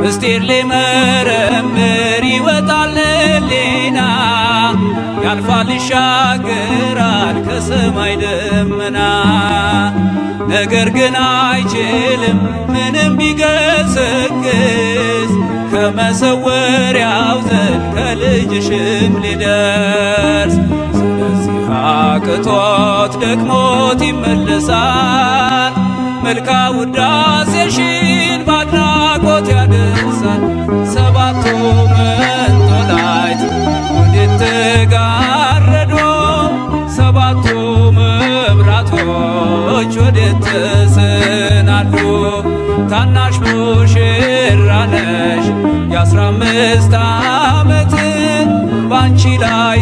ምስጢር ሊመረምር ይወጣል ሕሊና፣ ያልፋል ይሻገራል ከሰማይ ደመና። ነገር ግን አይችልም ምንም ቢገሰግስ፣ ከመሰወሪያው ዘንድ ከልጅሽም ሊደርስ። ስለዚህ አቅቶት ደክሞት ይመለሳል፣ መልካ ውዳሴሽን ባድናቆት ያደርሳል። ሰባቱ መንጦላዕት ወዴት ተጋረዱ? ሰባቱ መብራቶች ወዴት ተሰናዱ? ታናሽ ሙሽራ ነሽ የ15 ዓመት፣ ባንቺ ላይ